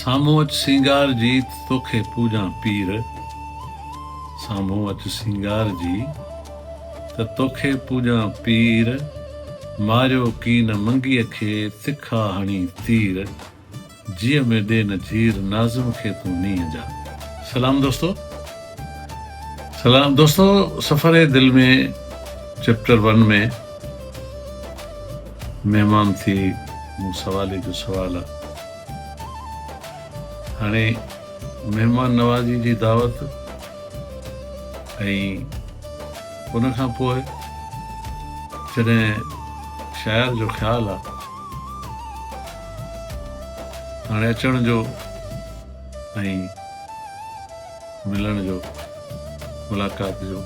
سامهون اچ سينگار جي ته توکي پوڄان پير، سامهون اچ سينگار جي ته توکي پوڄان پير، ماريو ڪين منگيء کي تکا هڻي تير، جيء ۾ ڏي نه جھير ناظم کي تون نينهن جا. سلام دوستو. سلام دوستو سفر دل ۾ چيپٽر ون ۾ مهمان ٿي مون سوالي جو سوال آ هاڻي مهمان نوازي جي دعوت ۽ ان کان پوء جڏهن شاعر جو خيال آ هاڻي اچڻ جو ۽ ملڻ جو ملاقات جو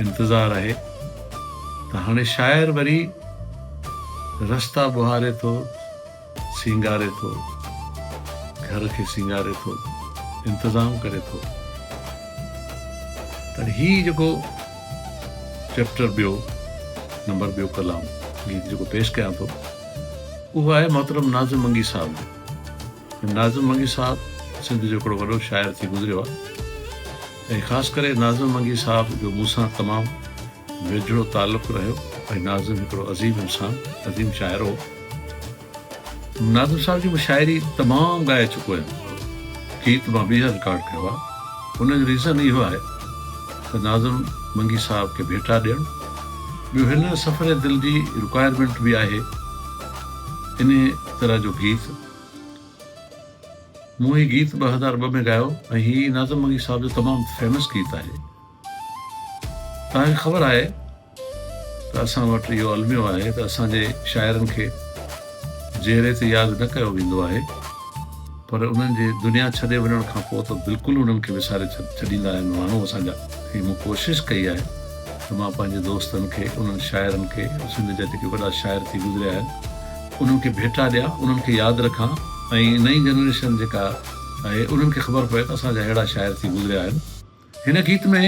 انتظار آهي ته هاڻي شاعر وري رستا ٻهاري ٿو، سينگاري ٿو، گهر کي سينگاري ٿو، انتظام ڪري ٿو ته هي جيڪو چيپٽر ٻيو نمبر ٻيو ڪلام گيت جيڪو پيش ڪيان ٿو اهو آهي محترم ناظم منگي صاحب جو. ناظم منگي صاحب سنڌ جو هڪڙو وڏو شاعر ٿي گذريو آهي ۽ خاص ڪري ناظم منگي صاحب جو مون سان تمام ويجهڙو تعلق رهيو ۽ ناظم هڪڙو عظيم انسان، عظيم شاعر هو. ناظم صاحب جي مون شاعري تمام ڳائي چڪو آهيان. گيت مان ٻيهر رڪارڊ ڪيو آهي. ان جو ريزن اهو آهي ته ناظم منگي صاحب کي ڀيٽا ڏيڻ، ٻيو هن سفر دل جي رڪوائرمينٽ به آهي انهي طرح جو گيت. مون هي گيت 2002 ۾ ڳايو ۽ هي ناظم منگي صاحب جو تمام فيمس گيت آهي. توهان کي خبر آهي ته اسان وٽ اهو الميو آهي ته اسان جي شاعرن کي جيئري ته ياد نه ڪيو ويندو آهي پر انهن جي دنيا ڇڏي وڃڻ کان پوء ته بلڪل انهن کي وساري ڇڏيندا آهن ماڻهو اسان جا. هي مون ڪوشش ڪئي آهي ته مان پنهنجي دوستن کي انهن شاعرن کي سنڌ جا جيڪي وڏا شاعر ٿي گذريا آهن انهن کي ڀيٽا ڏيان انهن کي ياد رکان ۽ نئين جنريشن جيڪا آهي انهن کي خبر پوي ته اسان جا اهڙا شاعر ٿي گذريا آهن. هن گيت ۾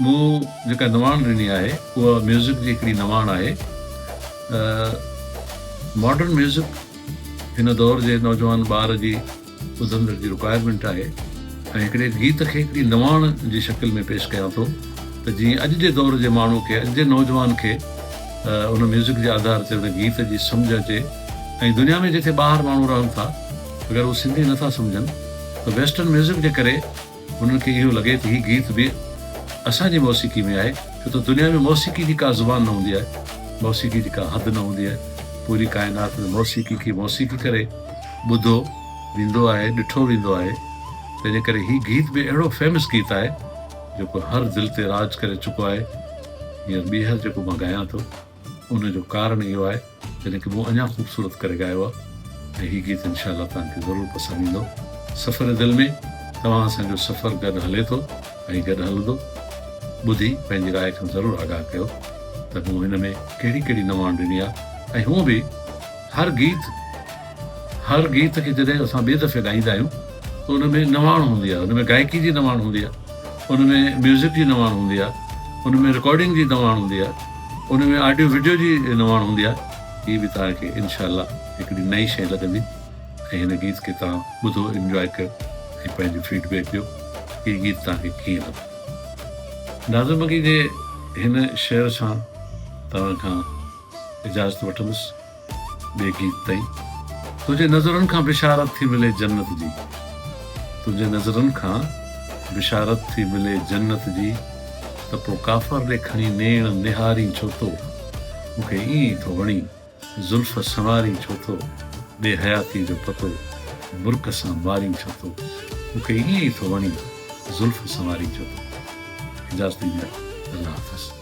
مون جيڪا نواڻ ڏني آهي اها ميوزڪ جي هڪڙي نواڻ آهي. ماڊرن ميوزڪ هن دور جي نوجوان ٻار جي ٻڌندڙ جي رڪوائرمينٽ آهي ۽ هڪڙي گيت کي هڪڙي نواڻ جي شڪل ۾ پيش ڪيان ٿو ته جيئن اڄ جي دور جي ماڻهو کي اڄ جي نوجوان کي ان ميوزڪ جي آڌار تي ان گيت جي سمجهه اچي ۽ دنيا ۾ جتي ٻاهر ماڻهو رهن ٿا اگر هو سنڌي نٿا سمجهن ته ويسٽرن ميوزڪ جي ڪري هنن کي اهو لڳي ته هي گيت به اسان جي موسيقي ۾ آهي، ڇو ته دنيا ۾ موسيقي جي ڪا زبان نه هوندي آهي، موسيقي جي ڪا حد نه هوندي آهي، پوري ڪائنات ۾ موسيقي کي موسيقي ڪري ٻڌو ويندو آهي، ڏٺو ويندو آهي، تنهنجي ڪري هي گيت به اهڙو فيمس گيت آهي، جيڪو هر دل تي راڄ ڪري چڪو آهي، هينئر ٻيهر جيڪو مان ڳايان ٿو. ان جو ڪارڻ اهو آهي جڏهن ڪه مون اڃا خوبصورت ڪري ڳايو آهي ۽ هي گيت انشاء الله توهان کي ضرور پسند ايندو. سفر دل ۾ توهان اسان جو سفر گڏ هلي ٿو ۽ گڏ هلندو. ٻڌي پنهنجي راء کان ضرور آگاهه ڪيو ته مون هن ۾ ڪهڙي ڪهڙي نواڻ ڏني آهي ۽ هونء به هر گيت هر گيت کي جڏهن اسان ٻئي دفعي ڳائيندا آهيون ته ان ۾ نواڻ هوندي آهي ان ۾ گائڪي جي نواڻ هوندي آهي ان ۾ ميوزڪ جي نواڻ هوندي آهي ان ۾ رڪارڊنگ جي نواڻ هوندي آهي ان ۾ آڊيو وڊيو جي نواڻ هوندي آهي هي به توهان کي انشاء الله هڪڙي نئين شيء لڳندي ۽ هن گيت کي توهان ٻڌو انجواء ڪيو ۽ پنهنجو فيڊ بيڪ ڏيو هي گيت توهان کي ڪيئن لڳو ناظم مگي جي هن شعر سان توهان کان اجازت وٺندس ٻئي گيت تائين. تنهنجي نظرن کان بشارت ٿي ملي جنت جي تنهنجي نظرن کان بشارت ٿي ملي جنت جي ته پو ڪافر ڏي کڻي نيڻ نهارين ڇو ٿو مون کي ائين ئي ٿو وڻين زلف سنوارين ڇو ٿو ڏي حياتي جو پتو مرڪ سان مارين ڇو ٿو مون کي ائين ئي ٿو وڻين زلف سنوارين ڇو ٿو اجازت ڏيندا الله حافظ.